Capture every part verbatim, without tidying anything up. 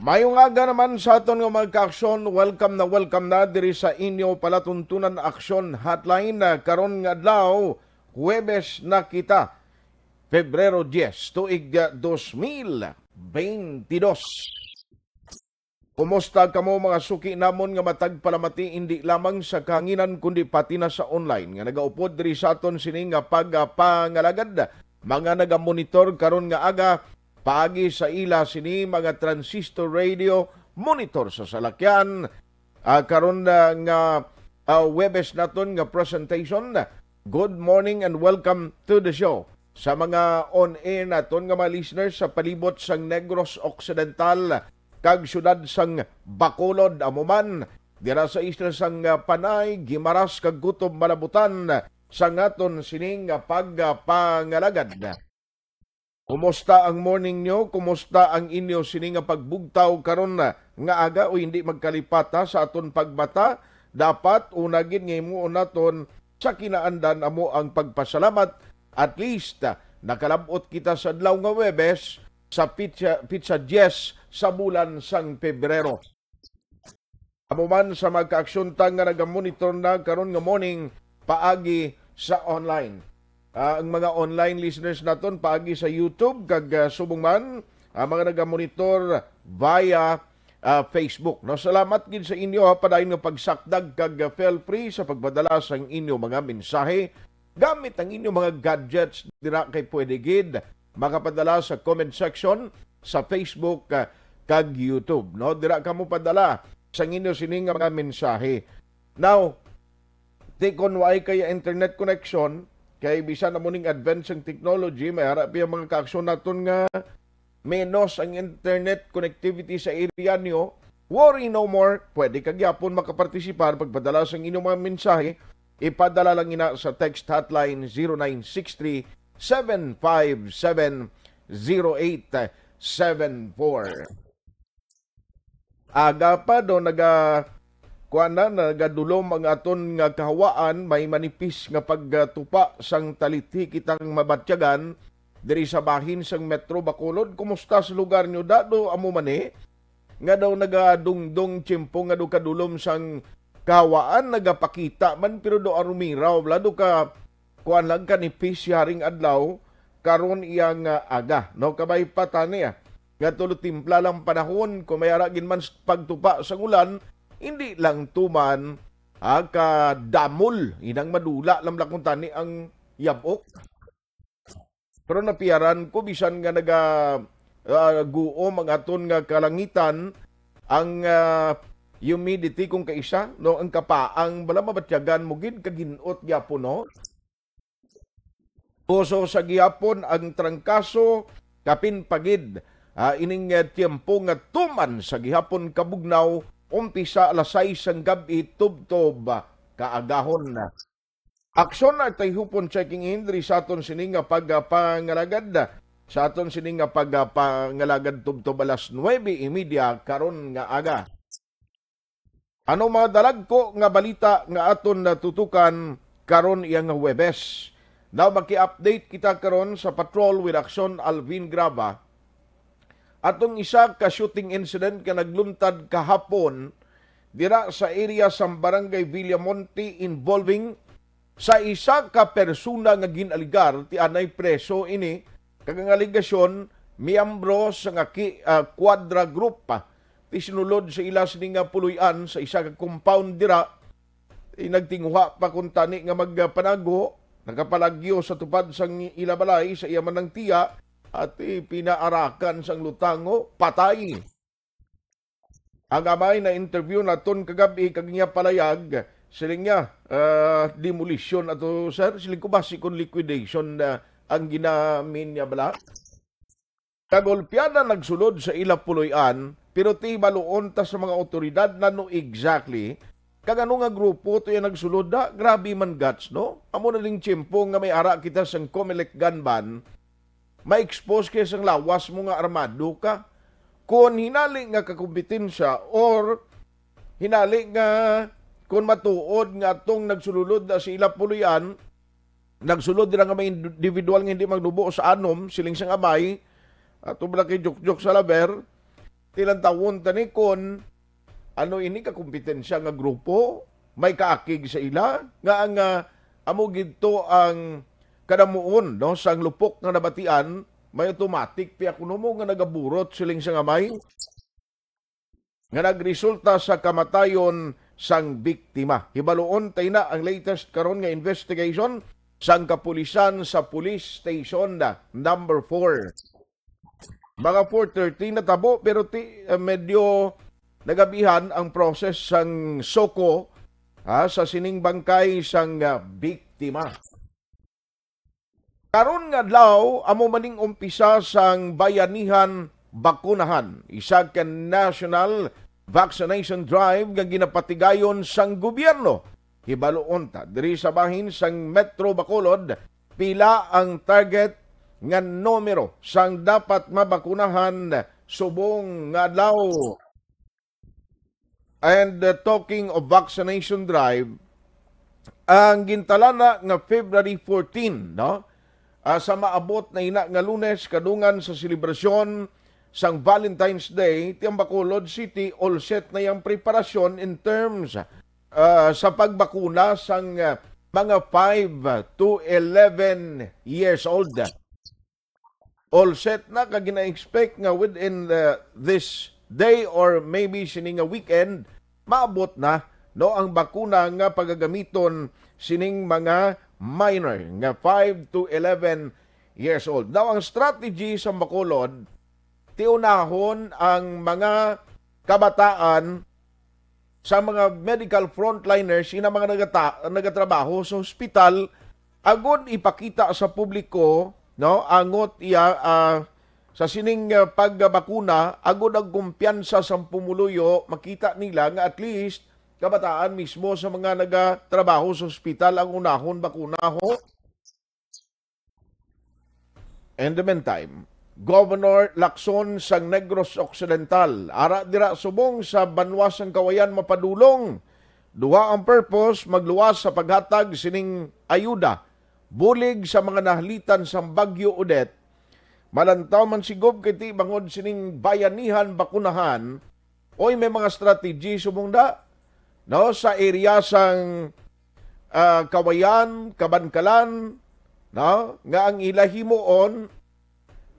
Mayong aga naman sa aton nga mga ka-aksyon. Welcome na welcome na diri sa inyo palatuntunan Aksyon Hotline, ah, karon nga adlaw, Huwebes na kita, Pebrero diyes, tuig, ah, dos mil beintidos. Kumusta kamo, mga suki namon nga matag palamati, indi lamang sa kahanginan kundi pati na sa online, nga nagaupod diri sa aton sini nga pagpangalagad, mga nagamonitor karon nga aga paagi sa ila sini mga transistor radio monitor sa salakyan, ah, karon na nga, ah, Huwebes naton nga presentation. Good morning and welcome to the show. Sa mga on-air naton nga mga listeners sa palibot sang Negros Occidental kag siyudad sang Bacolod, amo man dira sa isla sang, ah, Panay, Guimaras kag Gutob, malabutan sa ngaton sining, ah, pagpangalagad. Kumusta ang morning nyo? Kumusta ang inyo sini nga pagbugtaw karon na nga aga? O hindi magkalipata sa aton pagmata, dapat una gid nga himuon naton sa kinaandan amo ang pagpasalamat. At least, ah, nakalab-ot kita sa adlaw nga Huwebes sa pitsa, pitsa diyes sa bulan sang Pebrero. Amo man sa mga kaaksyon ta nga nagamonitor na karon nga morning paagi sa online. Ah, ang mga online listeners naton paagi sa YouTube kag, ah, subong man ang mga nagamonitor via, ah, Facebook. No, salamat gid sa inyo, ha, padayon nga pagsakdag kag, ah, feel free sa pagpadala sang inyo mga mensahe gamit ang inyo mga gadgets dira kay pwede gid makapadala sa comment section sa Facebook, ah, kag YouTube, no? Dira kamo padala sang inyo sini nga mga mensahe. Now, ti kon waay kay internet connection, kay bisan na mo ning advance ang technology, may ara pa ang mga kaaksyon naton nga menos ang internet connectivity sa area nyo, worry no more. Pwede ka gyapon makapartisipar pagpadala sang inyong mga mensahe. Ipadala lang ina sa text hotline zero nine six three, seven five seven, zero eight seven four. Aga pa do naga, kuan na, nagadulom ang aton nga kahawaan, may manipis nga pagtupa sang talithi kitang mabatyagan diri sa bahin sang Metro Bacolod. Kumusta sa lugar nyo, da? Do amo man, eh, nga daw nagadungdong tiyempo nga do kadulom sang kahawaan, nagapakita man, pero do arumiraw, wala do ka kuan lang, kanipis siya ring adlaw, karon iya nga aga, no? Kabay pa tani, ah, nga tulo timpla lang panahon, kung may ara gid man s-, pagtupa sang ulan, hindi lang tuman, ah, kadamol, inang madula lang lang kung tani ang yabok. Pero napiyaran ko, bisan nga naga, ah, guom ang aton nga kalangitan, ang, ah, humidity kung kaisa, no, ang kapaang bala mabatyagan mo gid kag hin-ot gyapon, no? Puso sa gihapon ang trangkaso, kapin pa gid, ah, ining, ah, tiyempo nga tuman sa gihapon kabugnaw, umpisa alas sais sang gab-i tubtob, ah, kaagahon. Aksyon na tay hupon checking in diri sa aton sini nga pagpangalagad, sa aton sini nga pagpangalagad tubtob alas nuebe y media karon nga aga. Ano mga dalagko nga balita nga aton natutukan karon iya nga Huwebes? Now, maki-update kita karon sa Patrol with Action Alvin Graba. Atong isa ka shooting incident nga nagluntad kahapon dira sa area sa Barangay Villamonte involving sa isa ka persona nga gin-aligar ti anay preso ini, kag ang aligasyon, miyembro sa nga ki-, ah, Quadra Group, ah, ti sinulod sa ila sini nga puloy-an sa isa ka compound dira. Ti nagtinguha pa kuntani nga magpanagho, nakapalagyo sa tupad sang ila balay sa iya man ang tiya, at, eh, pinaarakan sang lutango, patay. Ang amay na-interview naton kagab-i kag niya palayag, siling niya, ah, demolition ato, sir. Siling ko, basi kon liquidation na ang ginamin niya bala. Kagulpian na nagsulod sa ila puloy-an, pero ti baluon ta sa mga awtoridad na no exactly kag ano nga grupo to yung nagsulod na. Grabe man, guts, no? Amo na ding tiyempo nga may ara kita sang Comelec gun ban, ma-expose kay sang lawas mo nga armado ka. Kon hinali nga kakompetensya or hinali nga kon matuod nga atong nagsululod na sa ila puloy-an, nagsulod dira nga may individual nga hindi magnubo sa anom, siling sang amay, ato bala kay Jokjok Salaver, Tilantawon ta ni kon ano ini ka kompetensya nga grupo, may kaakig sa ila, nga ang, ah, amo gid to ang kadamuon, no, sang lupok nga nabatian, may automatic piakunomo nga nagaburot siling sa ngamay nga nagresulta sa kamatayon sang biktima. Hibaluon ta ina ang latest karon nga investigation sang kapulisan sa Police Station Number Four. Mga four thirty natabo, pero ti, eh, medyo nagabihan ang process sang SOCO, ha, sa sining bangkay sang, ah, biktima. Karon nga adlaw, amo maning umpisa sang Bayanihan Bakunahan, isa ka national vaccination drive nga ginapatigayon sang gobyerno. Hibaluon ta, diri sa bahin sang Metro Bacolod, pila ang target nga numero sang dapat mabakunahan subong nga adlaw. And, uh, talking of vaccination drive, ang gintalana nga February fourteen, no? Ah, sa maabot na ina nga Lunes, kadungan sa selebrasyon sang Valentine's Day, ti ang Bacolod City all set na yang preparasyon in terms, ah, sa pagbakuna sang, ah, mga five to eleven years old. All set na, kag gina-expect nga within the, this day or maybe sini nga weekend, maabot na, no, ang bakuna nga pagagamiton sining mga minor nga five to eleven years old. Now, ang strategy sa Bacolod, tiunahon ang mga kabataan sa mga medical frontliners, ina mga nagata-, nagatrabaho sa hospital, agud ipakita sa publiko, no, angot iya, ah, sa sining, ah, pagbakuna, agud ang kumpiyansa sa pumuluyo, makita nila nga at least kabataan mismo sa mga nagatrabaho sa hospital ang unahon bakuna, ho. In the meantime, Governor Lacson sang Negros Occidental, ara dira subong sa banwa sang Kawayan mapadulong. Duha ang purpose, magluwas sa paghatag sining ayuda, bulig sa mga nahalitan sang Bagyo Odette. Malantaw man si Gov kay ti bangod sining bayanihan bakunahan, oy, may mga strategy subong da, no, sa area sang, ah, Kawayan, Kabankalan, no, nga ang ila himuon,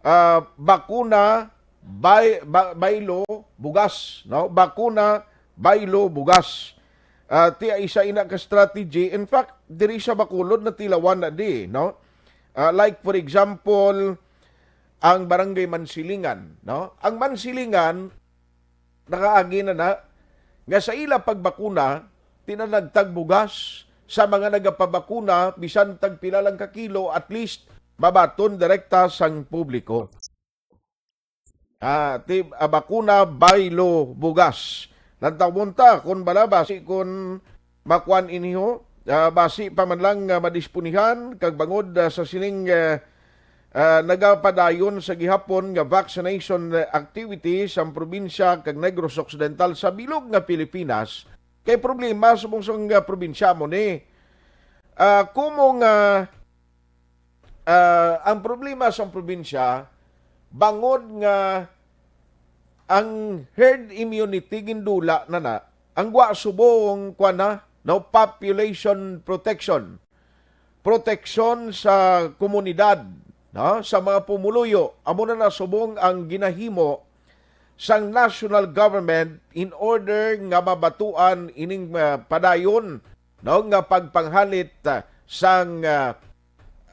ah, bakuna, bay-, ba-, baylo, bugas, no? Bakuna, baylo, bugas. Ah, ti isa ina ka strategy. In fact, diri sa Bacolod natilawan na di, no? Ah, like for example, ang Barangay Mansilingan, no? Ang Mansilingan, nakaagi na na nga sa ila pagbakuna, ti na nagtagbugas sa mga nagapabakuna, bisan tagpila lang ka kilo, at least mabaton direkta sang publiko. Ah, ti, ah, bakuna, baylo, bugas. Lantawon ta kung bala basi kung makuan ini, ho. Ah, basi pa man lang nga madisponihan kag bangod, ah, sa sining, ah, ah, nagapadayon sa gihapon nga vaccination, ah, activity sang probinsya kag Negros Occidental sa bilog nga Pilipinas, kay problema subong sang, ah, probinsya mo ni. Ah, kumo nga, ah, ang problema sang probinsya, bangod nga ang herd immunity gindula na na, ang gwa subong, kuwan na, no, population protection. Proteksyon sa komunidad, no, sa mga pumuluyo, amo na na subong ang ginahimo sang national government in order nga mabatuan ining, ah, padayon, no, nga pagpanghalit, ah, sang, ah,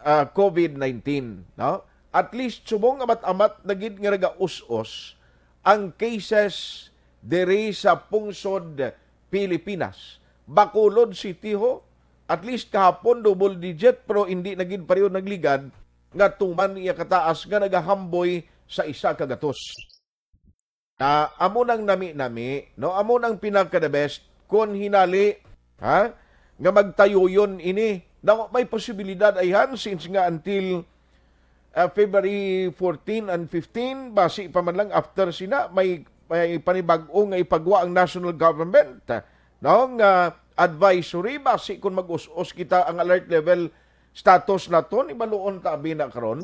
ah, COVID nineteen, no? At least, subong amat-amat na gid nga nagaus-os ang cases diri sa pungsod Pilipinas. Bacolod City, ho, at least kahapon double digit, pero hindi na gid pareho nagligad nga tuman iya kataas nga nagahamboy sa isa ka gatos. Na amo nang nami-nami, no? Amo nang pinaka the best. Kon hinali, ha, nga magtayuyon ini, na may posibilidad ayhan, since nga until, ah, February fourteen and fifteen, basi pa man lang after sina, may, may panibag-o nga ipagwa ang national government, no, nga advisory, basi kung mag-us-os kita ang alert level status naton, ibaluon ta abi na karon.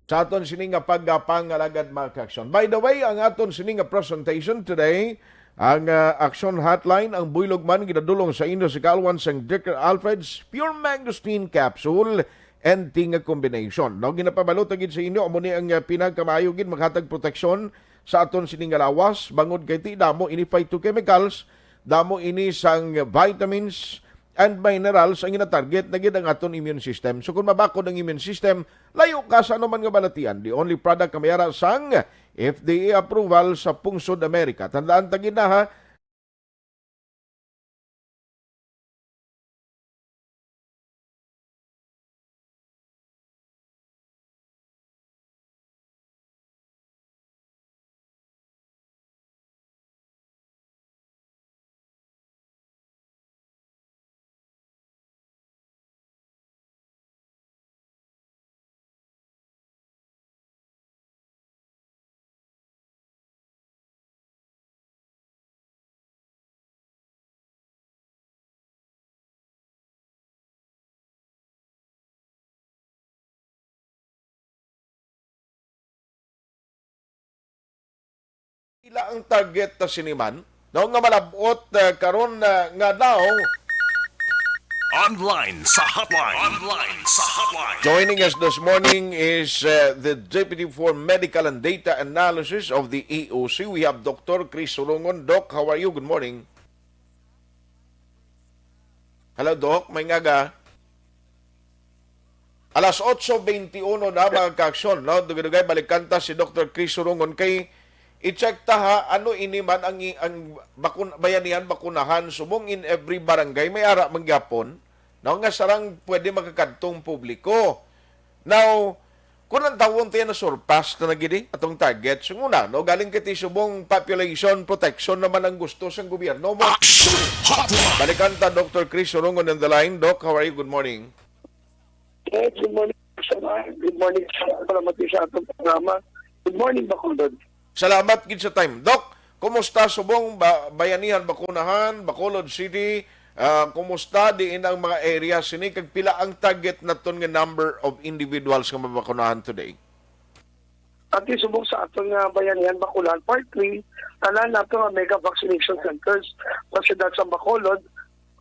sa aton sini nga pagpangalagad, mga kaaksyon. By the way, ang aton sini nga presentation today, ang, ah, Action Hotline, ang buylog man ginadulong sa inyo sa kaalwan sang Dicker Alfred's Pure Mangosteen Capsule and Tea nga combination. No, ginapabalo ta gid sa inyo, amo ni ang, ah, pinagkamaayo gid maghatag proteksyon sa aton sini nga lawas, bangod kay ti damo ini phytochemicals, damo ini sang vitamins, and minerals ang gina-target na gid ang aton immune system. So, kung mabakod ang immune system, layo ka sa anuman nga balatian. The only product nga may ara sang F D A approval sa pungsod Amerika. Tandaan ta gid na, ha, Ila ang target ta sini man, no, nga malab-ot, uh, karon, uh, nga daw. Online sa hotline. Online sa hotline. Joining us this morning is, uh, the Deputy for Medical and Data Analysis of the E O C. We have Doctor Chris Surungon. Doc, how are you? Good morning. Hello, Doc. May ngaga. Alas otso beintiuno na, mga kaaksyon, no? Dugay-dugay, balikan ta si Doctor Chris Surungon kay i-check ta, ha, ano ini man ang i-, ang bakun-, bayanihan bakunahan subong in every barangay may ara man gyapon, no, nga sarang pwede makakadtong publiko. Now, kung ang tawon tayo na surpass na nagidi atong target, so muna, no, galing kay ti subong population protection naman ang gusto sang gobyerno mo. Action Hotline! Balikan ta, Doctor Chris Surungon on the line. Doc, how are you? Good morning. Yes, good morning, sir. Good morning, sir. Salamat sa atong programa. Good morning, Bacolod. Salamat gid sa time. Doc, kumusta subong ba, bayanihan bakunahan, Bacolod City? Ah, kumusta diin ang mga area sini, kag pila ang target naton nga number of individuals nga mabakunahan today? Ati subong sa aton nga bayanihan, Bacolod, Part three, tanan nato nga mega vaccination centers sa siyudad sa Bacolod,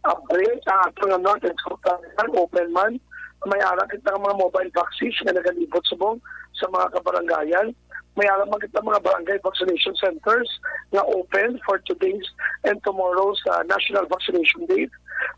April, ang ato nga North and South Cavite open man. May ara kita nga mga mobile vaccines nga nagalibot subong sa mga kabarangayan. May ara man kita mga barangay vaccination centers nga open for today's and tomorrow's, uh, National Vaccination Day.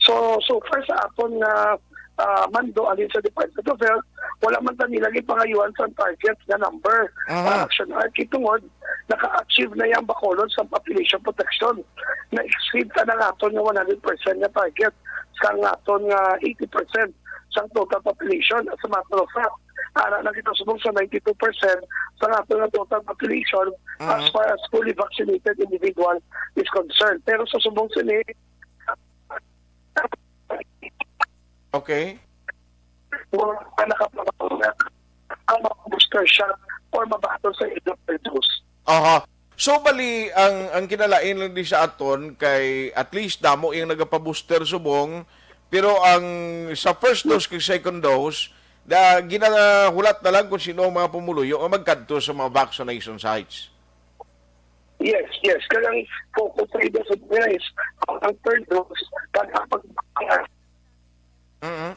So, so far sa aton nga, uh, mando, alin sa Department of Health, wala man ta nila gipangayuan sa target nga number. Aha. Uh, action, uh, kitungod naka-achieve na yang Bacolod sa population protection. Na-exceed ta na nga aton nga one hundred percent nga target sa nga aton nga eighty percent sa total population. As a matter of fact, ara na kita subong sa ninety-two percent sa nga aton nga total population as Mhm. far as fully vaccinated individual is concerned. Pero sa subong sini, Okay. wala pa nakapanguna ang mga booster shot or mabaton sa ilang dose. Aha. So, bali, ang, ang kinalain lang di sa aton kay at least damo yung nagapa-booster subong, pero ang sa first dose kag second dose, da, ginahulat na lang kung sino ang mga pumuluyo ang magkadto sa mga vaccination sites. Yes, yes. Kaya ang focus sa iba sa mga is ang, ang third dose, kag ang pag- Mhm.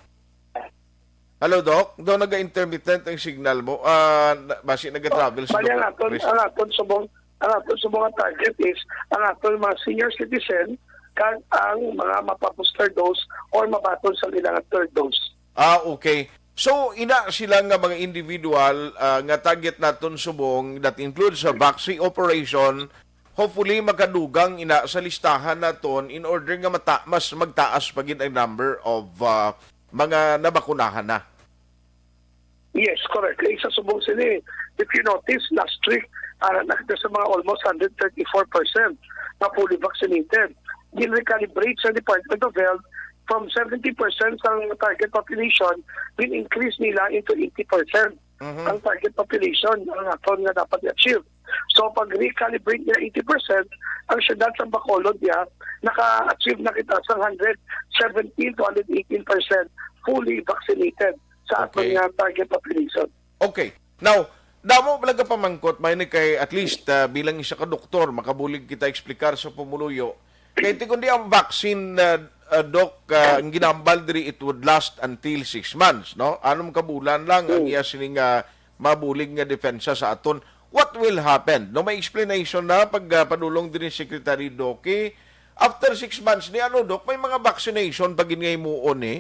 Hello, Doc. Do naga-intermittent ang signal mo. Ah, na-, basi naga-travel si Bali, ang Doc aton, Chris. Ang aton subong, ang aton subong nga target is ang aton mga senior citizen kag ang mga mapa-booster dose or mabaton sa ilang third dose. Ah, okay. So, ina sila nga mga individual, ah, nga target naton subong, that includes sa vaccine operation, hopefully makadugang ina sa listahan naton in order nga mata-, mas magtaas pa gid ang number of, ah, mga nabakunahan na. Yes, correct. Kay sa subong sini, if you notice, last week, ah, nakita sa mga almost hundred thirty-four percent na fully vaccinated. Gin-recalibrate sa Department of Health from seventy percent sa target population, gin-increase nila into eighty percent Mhm. ang target population ang aton nga dapat i-achieve. So, pag recalibrate niya eighty percent, ang siyudad sa Bacolod niya, naka-achieve na kita sa hundred seventeen to hundred eighteen percent fully vaccinated sa aton Okay. nga target population. Okay. Now, damo pala ka pamangkot, may ni kay at least ah, bilang isa ka doktor, makabulig kita explicar sa pumuluyo. Kay ti kundi ang vaccine, ah, ah, Doc, ah, ang ginambal diri, it would last until six months, no? Anom ka bulan lang ang iya sining ah, mabulig nga depensa sa aton. What will happen? No, may explanation na pag ah, padulong diri ni Secretary Doki. After six months ni ano, Doc, may mga vaccination pa gid nga himuon eh.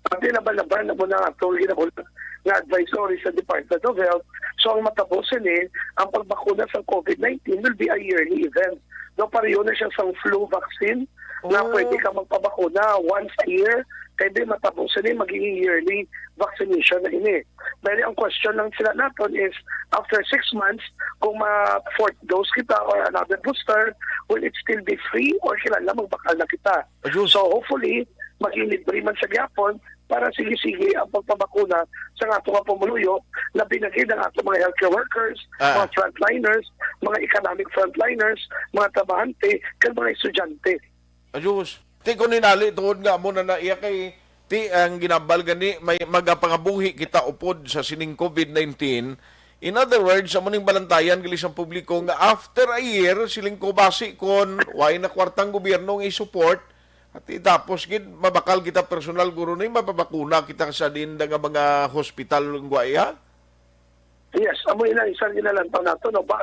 Pati na ba naman mo na atong ginahulat nga advisory sa Department of Health. So ang matabo sini, ang pagbakuna sa COVID nineteen will be a yearly event. No, pareho na siya sa flu vaccine na Oh. pwede ka magpabakuna once a year. Kaya di matabo sini, magiging yearly vaccination na ini. Pero ang question lang sila naton is, after six months, kung ma-fourth dose kita or another booster, will it still be free or kinahanglan magbakal na kita? Ayos. So hopefully, maging libre man sa gyapon para sige-sige ang pagpabakuna sa ato nga pumuluyo, labi na gid ang ato mga healthcare workers, Ah. mga frontliners, mga economic frontliners, mga trabahante, kag mga estudyante. Ayos. Ti ko ninali tuod nga amo na na iya kay ti ang ginambal gani may magapangabuhi kita upod sa sining COVID nineteen. In other words, amo ning balantayan gali sa publiko nga after a year, siling ko basi kon way na kwartang gobyerno nga i-support, at tapos gid mabakal kita personal guro ni mapabakuna kita sa dinda nga mga hospital nga iya. Yes, amo ina isang ginalantaw nato, no, ba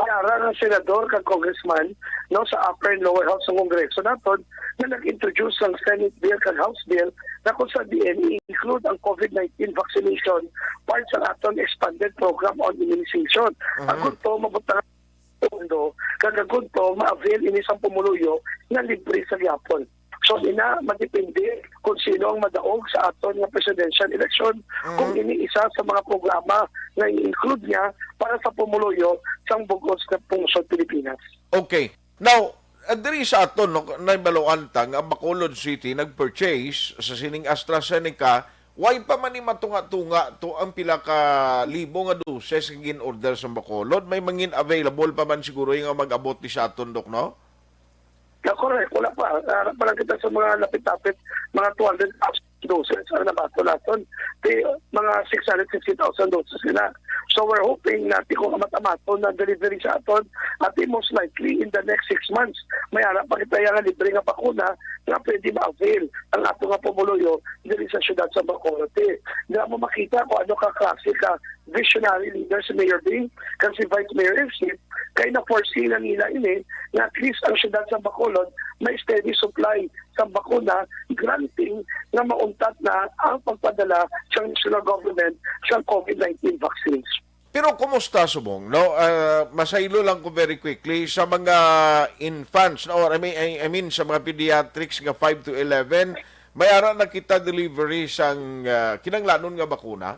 para nga senador kag congressman, no, sa upper and lower house sa Kongreso naton nga nag-introduce sang Senate bill kag House bill na kung sa D N E include ang COVID nineteen vaccination part sa aton expanded program on immunization. Mhm. Ang gusto mabutang pondo kag ang gusto ma-avail ini sang pumuluyo nga libre sa gyapon. So ina madepende kung sino ang madaog sa aton nga presidential election, kung ini isa sa mga programa nga i-include niya para sa pumuluyo sang bug-os nga pungsod Pilipinas. Okay. Now, ah, diri sa aton, no, naibaluan ta nga ang Bacolod City nag-purchase sa sining AstraZeneca, way pa man ni matunga-tunga to ang pila ka libo nga doses nga gin-order sa Bacolod. May mangin available pa man siguro yung mag-abot di sa aton, Dok, no? Na correct, wala pa. Harap pa lang kita sa mga lapit-lapit, mga two hundred thousand doses ang nabato naton. Di, mga six hundred fifty thousand doses sila. So we're hoping na ti kung amat-amaton na delivery sa aton, at di most likely in the next six months, may ara pa kita yung libre nga bakuna nga pwede ma-avail ang ato nga pumuluyo diri sa siyudad sa Bacolod. Di, di mo makita kung ano ka klase ka visionary leader si Mayor Bing, kag si Vice Mayor Elsie, kay na-foresee na nila ini nga at least ang siyudad sa Bacolod may steady supply sa bakuna, granting nga mauntat na ang pagpadala sa national government sa COVID nineteen vaccines. Pero kumusta subong, no? Ah, masaylo lang ko very quickly sa mga infants, no? Or I mean, I, I mean sa mga pediatrics nga five to eleven, may ara na kita delivery sang ah, kinanglanon nga bakuna?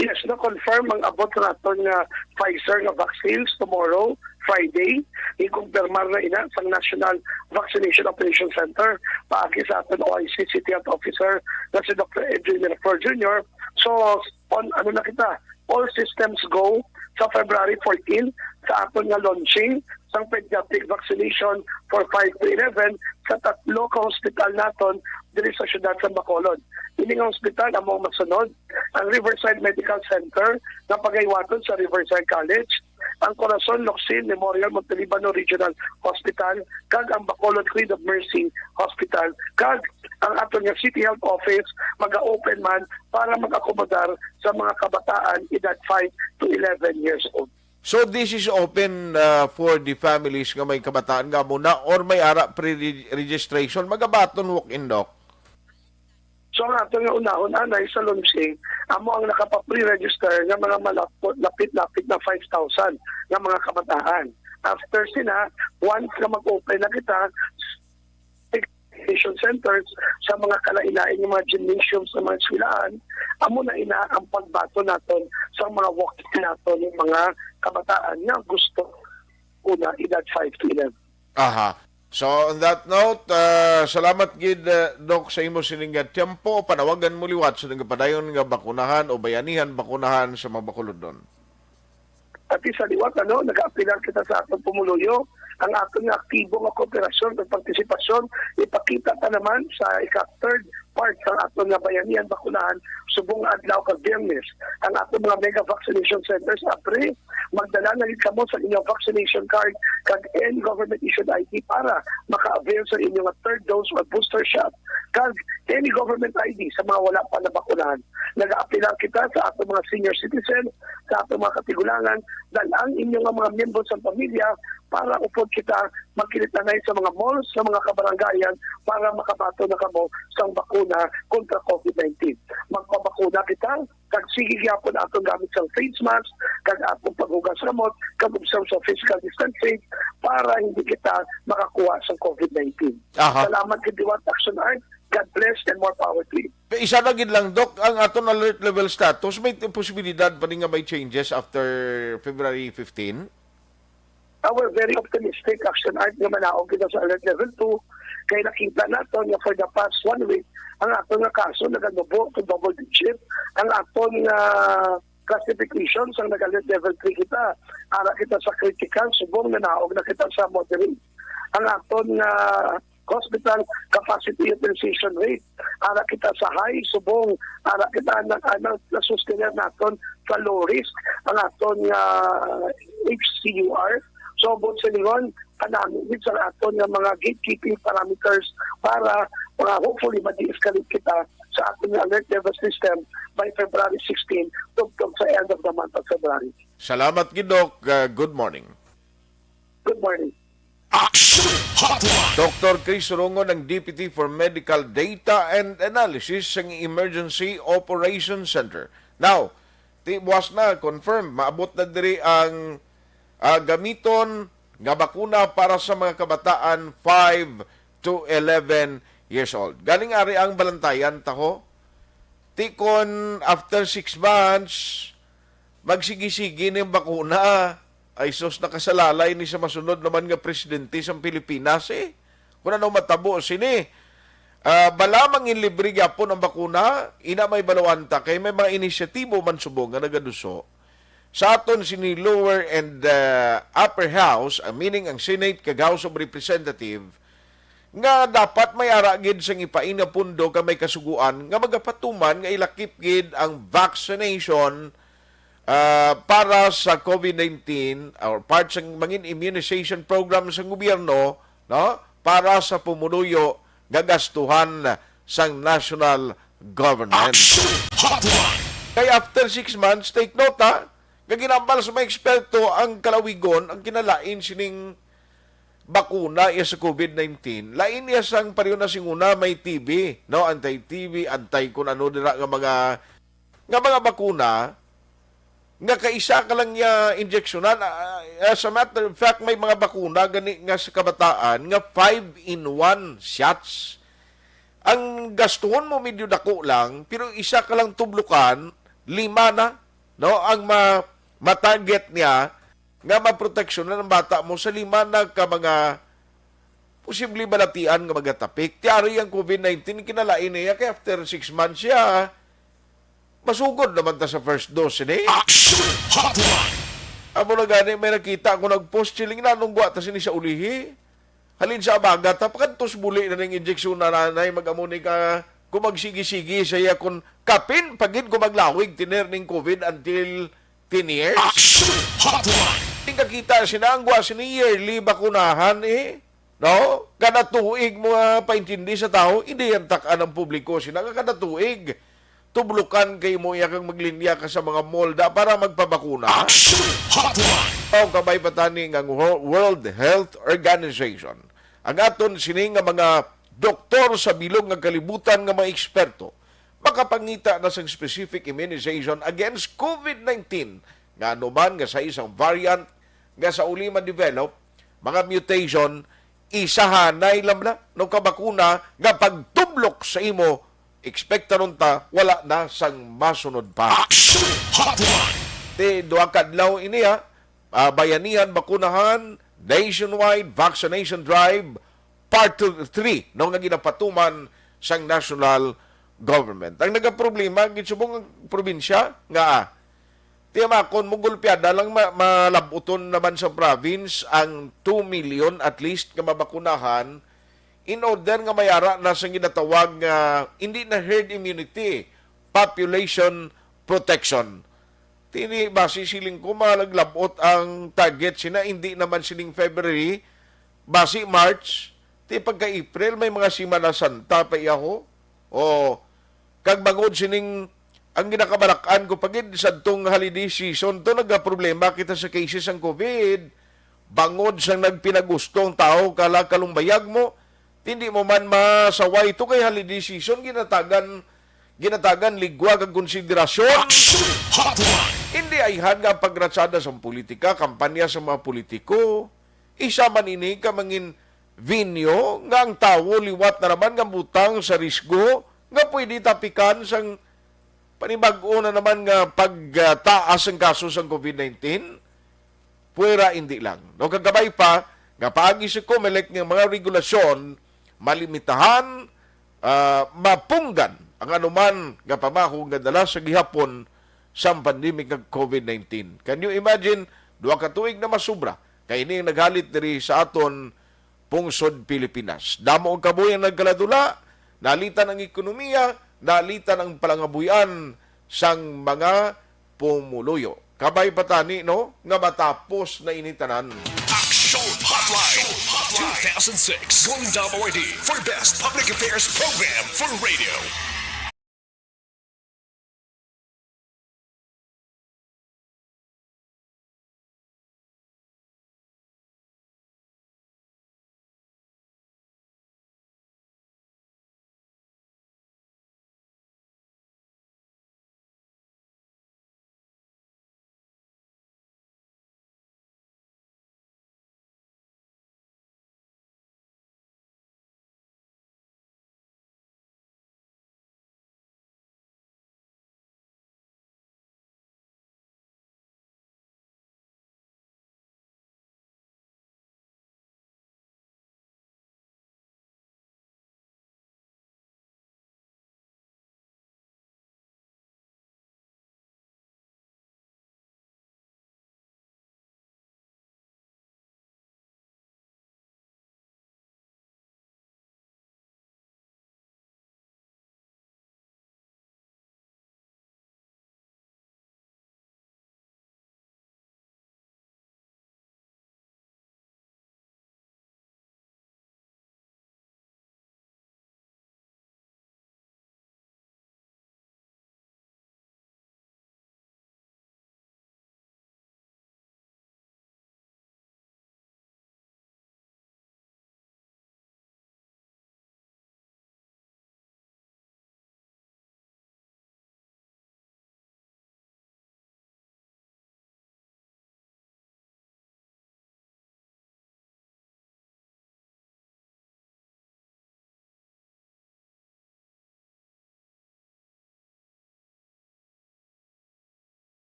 Yes, na-confirm ang abot sa aton nga Pfizer nga vaccines tomorrow, Friday. Ikumpirmar na ina sa National Vaccination Operation Center paagi sa aton O I C City Health Officer na si Doctor Edwin Miraflor Junior. So, on ano na kita, all systems go sa February fourteen sa aton nga launching sang pediatric vaccination for five to eleven sa tatlo ka hospital naton diri sa siyudad sa Bacolod. Ini nga hospital amo ang masunod: ang Riverside Medical Center nga pagaywaton sa Riverside College, ang Corazon Locsin Memorial Montelibano Regional Hospital, kag ang Bacolod Queen of Mercy Hospital, kag ang aton nga City Health Office maga-open man para mag-akomodar sa mga kabataan edad five to eleven years old. So this is open uh, for the families nga may kabataan nga muna or may ara pre-registration, magabaton walk-in, Doc? So ang ato nga unahon anay sa launching, amo ang nakapa-pre-register nga mga malapit-lapit na five thousand nga mga kabataan. After sina, once nga mag-open na kita, education centers, sa mga kalain-lain nga mga gymnasium sa mga eskwelahan, amo na ina ang pagbaton naton sa mga walk-in naton, yung mga kabataan nga gusto una edad five to eleven. Aha. So on that note, uh, salamat gid uh, Doc sa imo sining nga tiyempo. Panawagan mo liwat sa nagapadayon nga bakunahan o bayanihan bakunahan sa mga Bacolodon. At sa liwat, ano, nag-aapilar kita sa atong pumuluyo, ang aton nga aktibo nga kooperasyon ug partisipasyon ipakita ta naman sa ika-third part sa aton nga bayanihan bakunahan subong nga adlaw kag Biyernes. Ang aton mga mega vaccination centers apre, magdala na gid kamo sa inyong vaccination card kag any government issued I D para maka-avail sa inyo nga third dose or booster shot, kag any government I D sa mga wala pa nabakunahan. Nagaapelar kita sa aton mga senior citizen, sa aton mga katigulangan, dal-ang inyo nga mga miyembro sa pamilya para upod kita magkilitanay sa mga malls, sa mga kabarangayan para makabaton na kamo sang bakuna kontra COVID nineteen. Magpabakuna kita, kag sige gyapon aton gamit sang face mask, kag aton paghugas kamot, kag observe sa physical distancing para hindi kita makakuha sang COVID nineteen. Aha. Salamat gid liwat, Action Art. God bless and more power to you. Isa na gid lang, Doc, ang aton alert level status, may posibilidad pa ni nga may changes after February fifteen? Ah, we're very optimistic, Action Art, nga manaog kita sa alert level two. Kay nakita naton nga for the past one week, ang aton nga kaso naganubo to double digit. Ang aton nga classification sang nag-alert level three kita. Ara kita sa critical, subong nanaog na kita sa moderate. Ang aton nga hospital capacity utilization rate, ara kita sa high, subong ara kita na, na, nasustener naton sa low risk ang aton nga H C U R. So, buot silingon, kanami gid sa aton nga mga gatekeeping parameters para, para hopefully ma-de-escalate kita sa aton nga alert level system by February sixteen, tubtob sa end of the month of February. Salamat gid, Doc. Uh, good morning. Good morning. Action Hotline. Doctor Chris Rongo ng Deputy for Medical Data and Analysis sa Emergency Operation Center. Now, ti buwas na, confirm, maabot na diri ang, ah, gamiton nga bakuna para sa mga kabataan five to eleven years old. Galing ari ang balantayan, taho. Ti kon after six months, magsigi-sigi ni ang bakuna. Ay sus, nakasalalay ni sa masunod naman nga presidente sang Pilipinas, eh. Kung ano matabo sini. Ah, bala manginlibre gyapon ang bakuna, ina may baluan ta, kay may mga inisyatibo man subong nga nagaduso. Sa aton sini lower and, ah, upper house, ah, meaning ang Senate kag House of Representative, nga dapat may ara gid sang ipain nga pondo kag may kasuguan nga magapatuman nga ilakip gid ang vaccination, ah, para sa COVID nineteen or part sang mangin immunization program sang gobyerno, no, para sa pumuluyo nga gastuhan sang national government. Action Hotline. Kay after six months, take note, ha, nga ginambal sa mga eksperto ang kalawigon, ang kinalain sining bakuna iya sa COVID nineteen. Lain iya sang pareho na sing una, may T B, no? Anti-T B, anti kun ano dira nga mga, nga mga bakuna, nga kaisa ka lang niya injeksyonan. Ah, as a matter of fact, may mga bakuna gani nga sa kabataan nga five-in-one shots. Ang gastuhon mo medyo dako lang, pero isa ka lang tublukan, lima na, no? Ang ma-, matarget niya nga maproteksyonan ang bata mo sa lima na ka mga posible balatian nga magatapik. Ti ari ang COVID nineteen, kinalain niya kay after six months siya, masugod naman ta sa first dose, ini. Action Hotline. Amo na gani, may nakita ko nag-post siling, "Nanong gwa ta sini sa ulihi? Halin sa abaga ta, pakadtos buli na ning injeksyon na nanay, mag-amo ni ka, kung magsigi-sigi sa iya, kung kapin pa gid kung maglawig tiner ning COVID until ten years." Action Hotline. Tingkakita sina ang gwa sini yearly bakunahan, eh. No? Kada tuig mo nga paintindi sa tao, hindi yan tak-an ang publiko. Sina nga kada tuig, tublukan kay mo iya kag maglinya ka sa mga mall da para magpabakuna. Action Hotline. O kabay pa tani nga Wo-, World Health Organization. Ang aton sini nga mga doktor sa bilog nga kalibutan nga mga eksperto makapangita na sang specific immunization against COVID nineteen nga anuman nga sa isang variant nga sa uli ma-develop, mga mutation, isahanay lamla no kabakuna nga pagtublok sa imo, ekspektaron ta wala na sang masunod pa. Action Hotline. Ti duha ka adlaw ini, ha, ah, Bayanihan Bakunahan Nationwide Vaccination Drive Part three, no, nga ginapatuman sang national government. Ang nagaproblema gid subong ang probinsya nga, ah, tiyamakon mo gulpiada lang ma-, malabuton naman sa province ang two million at least nga mabakunahan, in order nga mayara na sa ginatawag nga hindi na herd immunity, population protection. Tini, basi siling ko, malaglabot ang target sina, hindi naman sining February, basi March, ti pagka April, may mga Semana Santa pa iya ho. O, kag bangod sining, ang ginakabalak-an ko pa gid, sadtong holiday season to, nagaproblema kita sa cases sang COVID. Bangod sang nagpinagusto ang tawo, kala kalumbayag mo, hindi mo man masaway to kay holiday season, ginatagan, ginatagan ligwa kag konsiderasyon. Action Hotline! Hindi ayhan nga ang pagratsada sang politika, kampanya sa mga politiko, isa man ini ka mangin venue nga ang tawo liwat na naman nga butang sa risgo nga pwede tapikan sang panibag-o na naman nga pagtaas ang kaso sang COVID nineteen, puwera indi lang. No, kagabay pa nga paagi sa Comelec nga mga regulasyon, malimitahan, ah, mapunggan ang anuman nga pamahaw nga dala sa gihapon sang pandemic nga COVID nineteen. Can you imagine, duha ka tuig na masobra kay ini ang naghalit diri sa aton pungsod Pilipinas. Damo ang kabuhi ang nagkaladula, nalitan ang ekonomiya, nalitan ang palangabuhian sang mga pumuluyo. Kabay pa tani, no, nga matapos na ini tanan. Action Hotline two thousand six, Golden Dome Awardee for Best Public Affairs Program for Radio.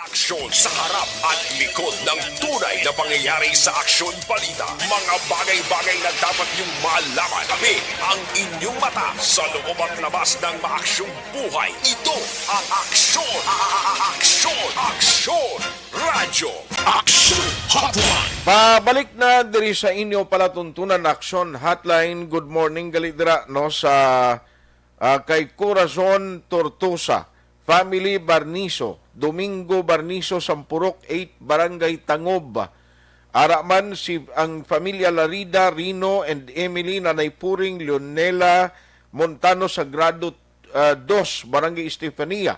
Aksyon sa harap at likod ng tunay na pangyayari sa Aksyon Balita. Mga bagay-bagay na dapat niyong malaman. Kami ang inyong mata sa loob at labas ng maaksyong buhay. Ito ang Aksyon, Aksyon, Aksyon Radyo. Aksyon Hotline. Pabalik na diri sa inyo palatuntunan, Aksyon Hotline. Good morning, gali dira, no, sa, ah, kay Corazon Tortosa, family Barniso, Domingo Barniso, Sampurok eight, Barangay Tangob. Ara man si, ang pamilya Larida, Rino, and Emily, Nanay Puring, Leonela Montano, Sagrado, ah, dos, Barangay Estefania.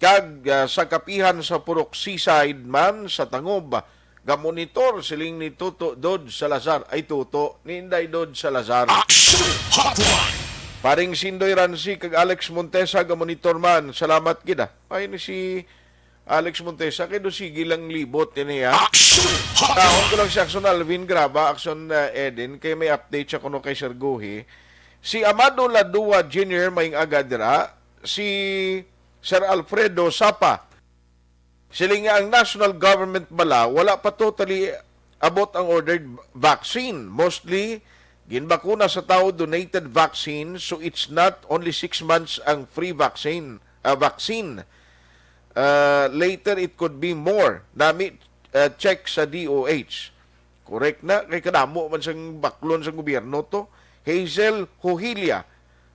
Kag, ah, sa kapihan sa Purok Seaside man sa Tangob, gamonitor siling ni Toto Dod Salazar. Ay, Toto, ni Inday Dod Salazar. Action Hotline. Paring Sindoy Ransi kag Alex Montesa, gamonitor man. Salamat gid, ah. Ay, ni si Alex Montesa, kay do sige lang libot ini, ha? Action Hotline. Taon ko lang si Action Alvin Graba, Action, ah, Eden, kay may update siya kuno kay Sir Guhi. Si Amado Ladua Junior may aga dira, si Sir Alfredo Sapa. Siling nga ang national government bala wala pa totally abot ang ordered vaccine. Mostly, ginbakuna sa tao donated vaccine, so it's not only six months ang free vaccine, ah, vaccine. Ah, later, it could be more. Nami, ah, check sa D O H. Correct na, kay kadamo man sang baklon sang gobyerno to. Hazel Hohilia,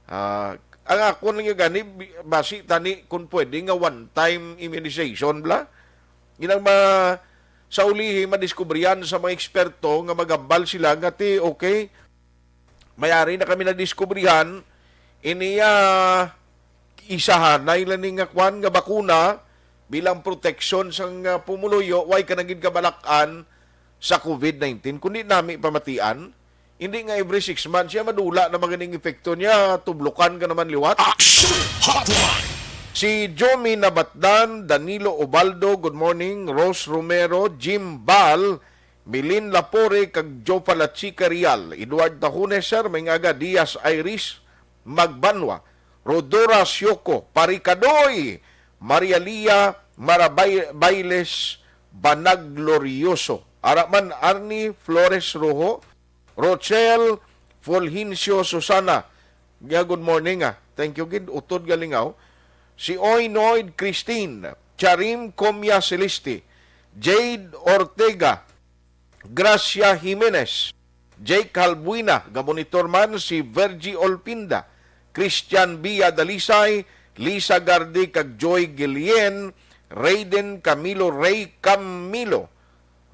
ah, ang akon lang yung gani, bi-, basi tani kung pwede nga one-time immunization bla. Ginang ma-, sa ulihi, madiskubrihan sa mga eksperto nga magambal sila nga ti, okay, mayari na kami nadiskubrihan, iniya isahanay lang ni nga kwan nga bakuna bilang proteksyon sang, ah, pumuluyo, way ka na gid kabalak-an sa COVID nineteen. Kundi nami pamatian, hindi nga every six months siya madula na maganing epekto niya, tublukan ka naman liwat. Action Hotline. Si Jomi Nabatdan, Danilo Ubaldo, good morning, Rose Romero, Jim Bal, Milin Lapore, kag Joe Palachica Real, Edward Tahunes, sir, may nga aga, Diaz Iris, Magbanwa, Rodora Sioko, Parikadoy, Maria Lia, Mara Bay-, Bailes, Banag Glorioso. Ara man, Arnie Flores Rojo, Rochelle Fulgencio Susana. Nga, good morning, ah. Thank you, gid. Utod nga lingaw. Si Oy Noyd Christine, Charim Comia Celeste, Jade Ortega, Gracia Jimenez, Jake Halbuina, gamonitor man si Virgie Olpinda, Christian Bia Dalisay, Lisa Gardi kag Joy Guillen, Raiden Camilo Ray Camilo.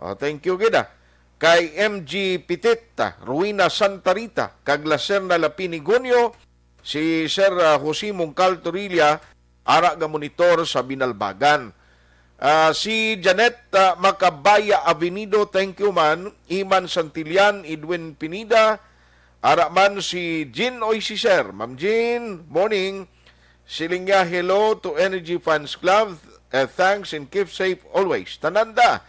Oh, thank you gid, ah. Kay M G Pitita, Ruina Santa Rita, kag Lacerna Lapinigonio, si Sir, ah, Jose Mungcal Torilla, ara nga monitor sa Binalbagan. Ah, si Janet, ah, Macabaya Avenido, thank you man. Iman Santillan, Edwin Pinida, ara man si Jean Oy, si Sir. Ma'am Jean, morning. Siling niya, "Hello to Energy Fans Club. Eh, thanks and keep safe always." Tanan da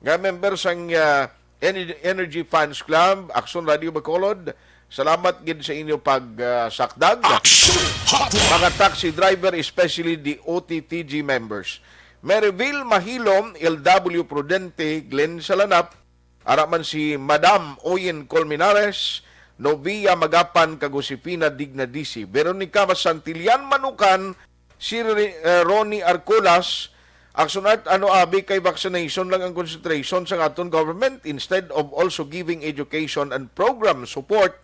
nga member sang, ah, Ener-, Energy Fans Club, Action Radio Bacolod, salamat gid sa inyo pag, ah, sakdag. Action Hotline. Mga taxi driver, especially the O T T G members. Maryville Mahilom, L W Prudente, Glenn Salanap, ara man si Madam Oyen Colmenares, Novia Magapan, kag Josefina Dignadisi, Veronica Santillan Manukan, si Ri-, eh, Ronnie Arcolas, Action Art, ano abi kay vaccination lang ang concentration sang aton government instead of also giving education and program support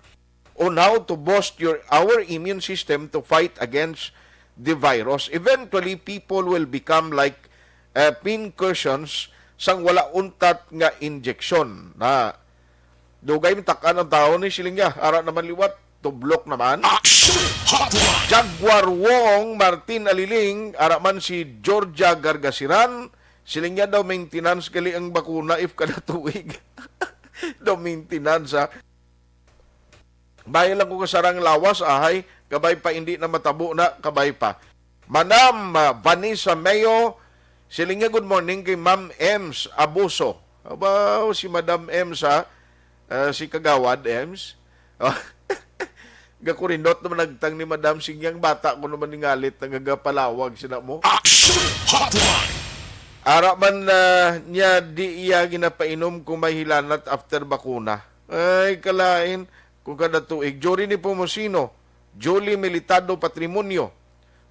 on how to boost your, our immune system to fight against the virus. Eventually, people will become like, eh, pincushions sang wala untat nga injection. Na, dugay man tak-an ang tawo ni, siling niya, ara naman liwat, tublok naman. Action Hotline. Jaguar Wong, Martin Aliling, ara man si Georgia Gargasiran, siling niya daw maintenance gali ang bakuna if kada tuig. Daw maintenance, ha. Bayo lang ko kasarang lawas, ahay, kabay pa hindi na matabo na, kabay pa. Madam, ah, Vanessa Mayo, siling niya, "Good morning kay Ma'am Ems Abuso." Aba, si Madam Ems, ha? Ah, si Kagawad Ems. Gakurinot naman nagtang ni Madam, siling niya, "Bata ko naman ningalit, nagagapalawag sila mo." Action Hotline. Ara man, ah, niya di iya ginapainom kung may hilanat after bakuna. Ay, kalain, kung kada tuig. Jory ni Pomosino, Julie Militado Patrimonio,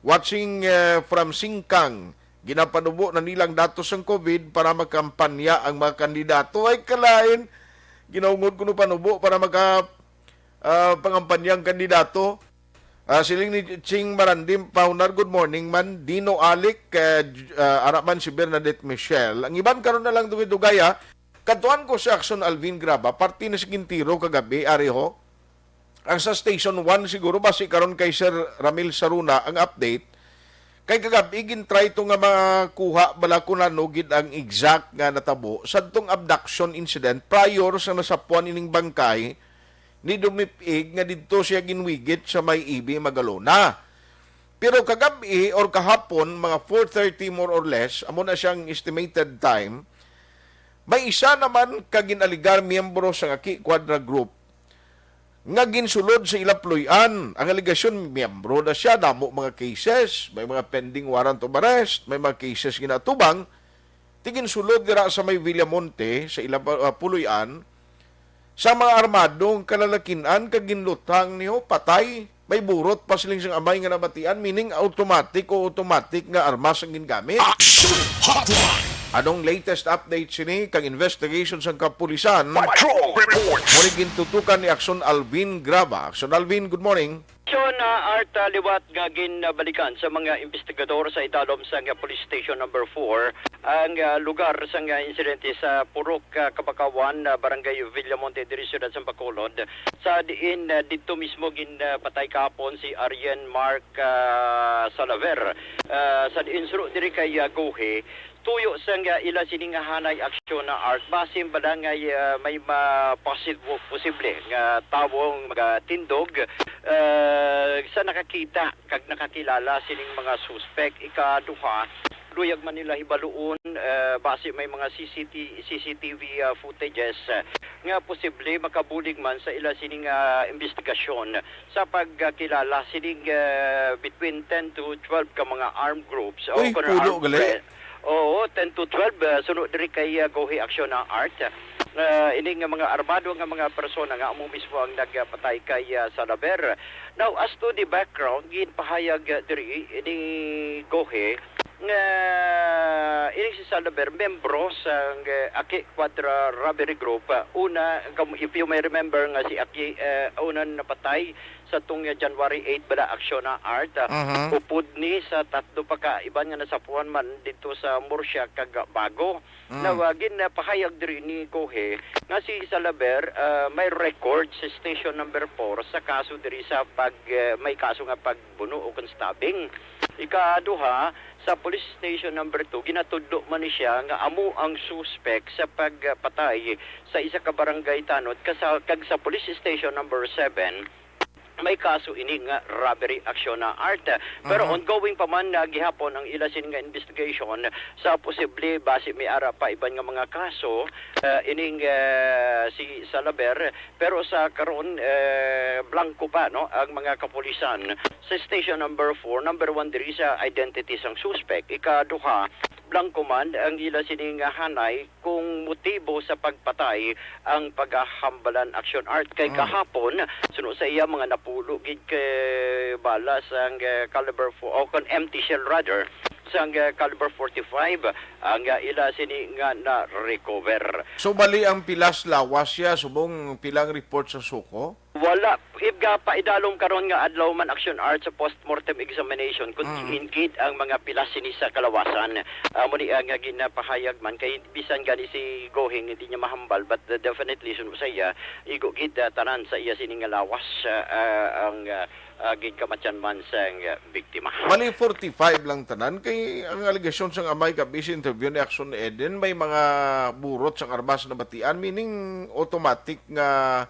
watching, eh, from Singkang. Ginapanubo na nilang datos sang COVID para makampanya ang mga kandidato. Ay, kalain, ginaungod kuno panubo para maka, ah, pangampanya ang kandidato. Ah, siling ni Ching Marandim Pahunar, "Good morning man." Dino Alic, eh, j-, ah, ara man si Bernadette Michelle. Ang iban karon na lang dugay-dugay, ah. Kadtuan ko si Action Alvin Graba, parte na sa Gintiro kagabi, ari ho. Ang sa Station one siguro, basi karon kay Sir Ramil Saruna ang update. Kay kagabi, gin-try to nga makuha bala kung ano gid ang exact nga natabo sadtong abduction incident prior sa nasapuan ining bangkay ni Dumipig nga didto siya ginwigit sa may E B Magalona. Pero kagab-i or kahapon, mga four thirty more or less, amo na siyang estimated time, may isa naman ka gin-alegar miyembro sa Aki Quadra Group nga ginsulod sa ila puloy-an. Ang alegasyon, miyembro na siya, damo mga cases, may mga pending warrant of arrest, may mga cases ginatubang, ti ginsulod dira sa may Villamonte, sa ila, ah, puloy-an, sa mga armadong kalalakin-an kag ginluthang niyo, patay. May burot pa siling sang amay nga nabatian, meaning automatic o automatic nga armas ang gingamit. Action Hotline! Anong latest update sini kag investigation sang kapulisan? Patrol Report! Muli gintutukan ni Action Alvin Graba. Action Alvin, good morning. Action, ah, Art, ah, liwat nga ginbalikan sa mga investigador sa idalom sang, ah, Police Station Number Four ang, ah, lugar sang, ah, insidente sa Purok, ah, Kabakawan, ah, Barangay Villamonte, diri siyudad sang Bacolod, sa diin, ah, didto mismo gin, ah, patay kahapon si Arjen Mark, ah, Salaver. Ah, sa diin suno diri kay, ah, Gohe, tuyo sang, ah, ila sini nga hanay aksyon na, Art, basin bala nga, ah, may ma-, posi-, posible nga tawo nga magatindog, ah, sa nakakita kag nakakilala sining mga suspek. Ikaduha, luyag man nila hibaluon, ah, basi may mga C C T, C C T V, ah, footages, ah, nga posible makabulig man sa ila sini nga investigasyon sa pagkilala sining, ah, between ten to twelve ka mga armed groups o Uy, kon pulo armed gali. pre-, oo, ten to twelve, ah, suno diri kay, ah, Gohe Action na, Art. Ah, ini nga mga armado nga mga persona nga amo mismo ang nagpatay kay, ah, Salaver. Now, as to the background, ginpahayag, ah, diri ni Gohe nga ini si Salaver membro sang, ah, Aki Quadra Robbery Group. Ah, una, kam-, if you may remember nga si Aki, ah, una napatay sa tong January eight bala, aksyon na, Art. Ah, Mhm. upod ni sa tatlo pa ka iban nga nasapuan man dito sa Murcia kag Bago. Mm. Now, ah, ginapahayag diri ni Gohe nga si Salaver, ah, may record sa Station Number Four sa kaso diri sa pag, ah, may kaso nga pagbuno o kon stabbing. Ikaduha, sa Police Station Number Two, ginatudlo man ni siya nga amo ang suspek sa pagpatay sa isa ka barangay tanod kasa-, kag sa Police Station Number Seven, may kaso ini nga robbery aksyon na, Art. Pero Mhm. ongoing pa man, ah, gihapon ang ila sini nga investigation sa posible basi may ara pa iban nga mga kaso, ah, ining, ah, si Salaver. Pero sa karon, eh, blanco pa, no, ang mga kapulisan sa Station Number Four, number one diri sa identity sang suspek. Ikaduha, blanco man ang ila sini nga hanay kung motibo sa pagpatay ang pagahambalan aksyon, Art. Kay Mm. kahapon, suno sa iya, mga napulo gid ka bala sang, eh, caliber four, o kon empty shell rather, sang, eh, caliber forty-five ang, eh, ila sini nga na-recover. So, bali ang pilas lawas siya, subong pilang report sa suko? Wala. If ga paidalom karon nga adlaw man, aksyon, Art, sa postmortem examination, kung Mm. diin gid ang mga pilas sini sa kalawasan. Amo ni ang ginapahayag man, kay bisan gani si Gohe hindi niya mahambal, but, uh, definitely, suno sa iya, igo gid, uh, tanan sa iya sini nga lawas, uh, uh, ang, uh, uh, ginkamatyan man sang, uh, biktima. Bali, forty-five lang tanan, kay ang alegasyon sang amay gabi sa interview ni Action Eden, may mga burot sang armas na batian, meaning automatic nga,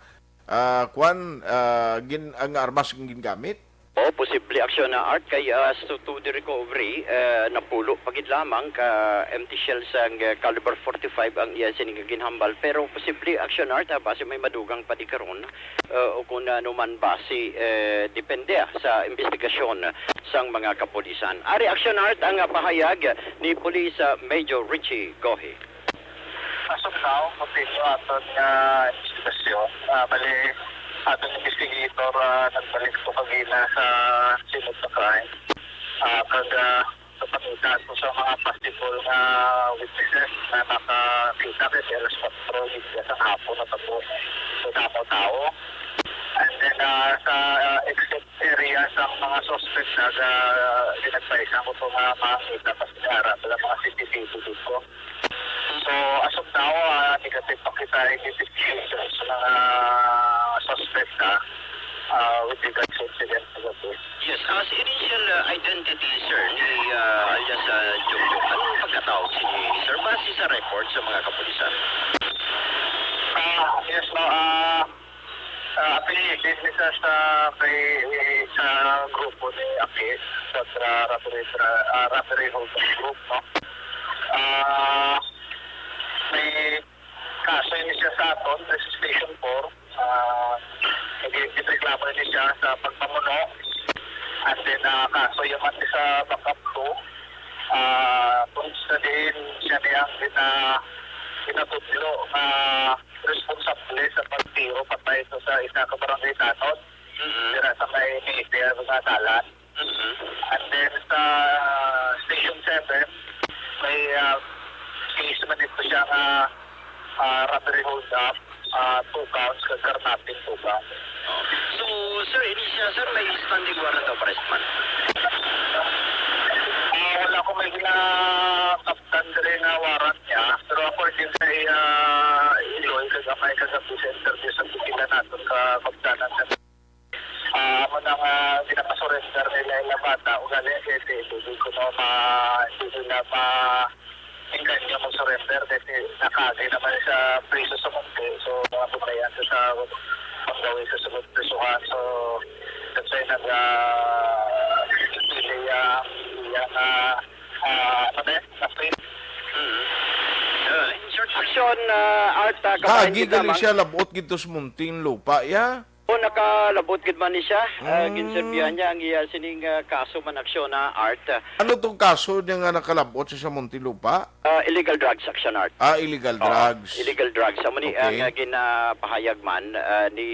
ah, kwan, ah, gin-, ang armas ang gingamit? O, posible, Aksyon na Art, kay, ah, sa to the recovery, eh, napulo pa gid lamang ka empty shells sang, eh, caliber forty-five ang iya sini nga ginhambal. Pero posible, Aksyon Art, ah, basi may madugang pa di karon, eh, o kung ano man basi, eh, depende, ah, sa investigasyon sang mga kapulisan. Ari, Aksyon Art, ang, ah, pahayag ni Police, ah, Major Richie Gohi. As of now, continue aton nga investigasyon. Ah, bali, aton investigator, ah, nagbalik to kagina sa scene of the crime. Ah, kag, ah, sa pangita ato sa mga possible nga witnesses na nakakita kay alas kwatro gid sa hapon na tapos sa damo tao. And then, ah, sa, ah, exit area sa mga suspect, nag, ah, ginadvisean ko to nga makita pa sa ara sa mga C C T V dito. So, as of now, ah, negative pa kita identification sa mga suspect na, ah, with regards sa incident kagabi. Yes, as initial, ah, identity, sir, ni, ah, alias, ah, Jokjok, anong pagkatao sini, sir, base sa record sa mga kapulisan? Ah, yes, no, ah, ah, affiliated ni sa, sa kay, sa grupo ni Aki, sa, sa robbery, sa, ah, robbery holding group, no? Ah, may kaso ini siya sa aton, sa Station four. Ah, nag-, nagreklamo ini siya sa pagpamuno. And then, ah, kaso yaman ni sa backup two. Ah, kung sa diin siya niyang gina-, ginatudlo nga responsable sa pagtiro patay ito sa isa ka barangay tanod. Mm-hmm. Dira sa may Mayfair nga dalan. Mm-hmm. And then sa Station seven, may, ah, case man ito siya nga, ah, robbery hold up, ah, two counts, kag carnapping two counts. Oh. So, sir, ini siya, sir, may standing warrant of arrest man? Ah, wala ko may ginakaptan diri nga warrant niya, pero according kay, ah, Iloy, kag amay kagabi sa interview sa pipila naton ka kaptanan sa, ah, amo na nga ginapasurrender nila yung bata, ugali, kay di, di, di ko no ma-, di sila ma-, engganyo mo surrender, kasi nakaagi naman sa priso sa Munti, so, mga paglayan sa, sa paggawi sa sunod prisuhan, so, that's why nag, ah, pili ang, ang, ah, ah, ano ba yun? Sa free. Mm. Uh, in short, Aksyon, ah, Art, ah, kabahin Kaagi gid gali lamang siya, labot gid to sa Munti nga lupa, ya? O, nakalabot gid man ni siya. Ah, Mm. Ginserbihan niya ang iya sining, ah, kaso man, Aksyon, ah, Art. Ano tong kaso niya nga nakalabot siya sa Muntinlupa? Ah, illegal drugs, Aksyon, Art. Ah, illegal Oo, drugs. Illegal drugs. Amo ni Okay. ang, ah, ginapahayag man, ah, ni,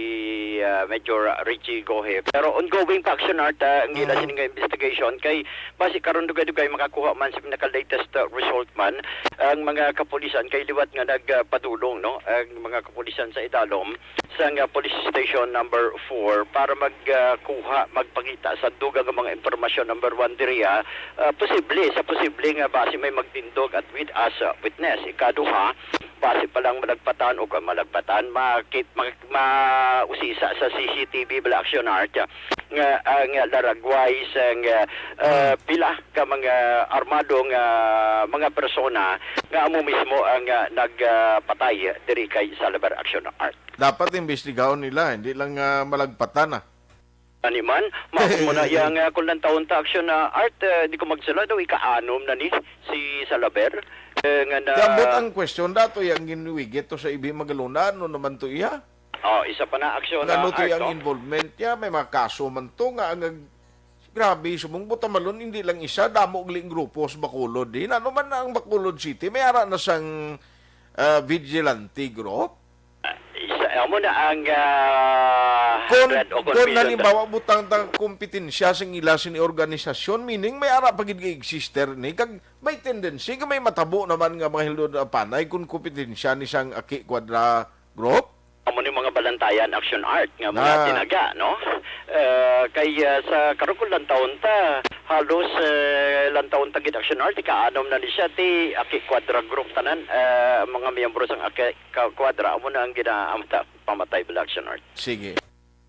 ah, Major Richie Gohe. Pero ongoing pa, Aksyon, Art, ah, ang ila Mm. sining investigation kay basi karon dugay-dugay makakuha man sa pinaka-latest, ah, result man ang mga kapulisan kay liwat nga nagpadulong, no, ang mga kapulisan sa idalom sang, ah, Police Station number four para mag, ah, kuha, magpangita sa dugang nga mga impormasyon, number one, diri, ah, ah, posible, sa posible nga basi may magtindog at with as, ah, witness. Ikaduha, basi pa lang malagpatan o kung malagpatan, makit-, ma-, mausisa sa C C T V bala, Aksyon, Art, ah, nga ang laragway sang, ah, ah, Hmm. pila ka mga armado nga mga persona nga amo mismo ang, ah, nag, ah, patay diri kay Salaber, Aksyon, Art. Dapat imbestigahon nila, hindi lang, ah, malagpatan, ah. Ani man, maabot mo na yang, ah, kung lantawon ta, Aksyon, ah, Art, ah, di ko magsala daw, ika-anom na ni si Salaber. Eh, nga na Di, ambot ang question, dato yang ginwigit to sa Ibi Magalona, ano naman to iya? Oh, isa pa na, Aksyon, Nga ah, ano to Art, yang no? involvement niya? May mga kaso man to nga ang, grabe, subong Butamalon, hindi lang isa, damo gali ang grupo sa Bacolod. Di, ano man ang Bacolod City, may ara na sang, ah, vigilante group? Isa, amo na ang, ah, Kung, threat o kung confusion. halimbawa, butang ta kompetensya sa ila sini organisasyon, meaning may ara pa gid kay exister ni, kag may tendency nga may matabo naman nga mga hilod panay kung kompetensya ni sang Aki Quadra Group. Amo ni mga balantayan, Aksyon, Art, nga mga Na. tinaga, no? Eh, kay, ah, sa karon kung lantawon ta, halos, eh, lantawon ta gid, Aksyon, Art, ika-anom na ni siya, ti Aki Quadra Group tanan, eh, mga miyembro sang Aki Ka-, Quadra, amo na ang gina-, ang ta-, pamatay bala, Aksyon, Art. Sige.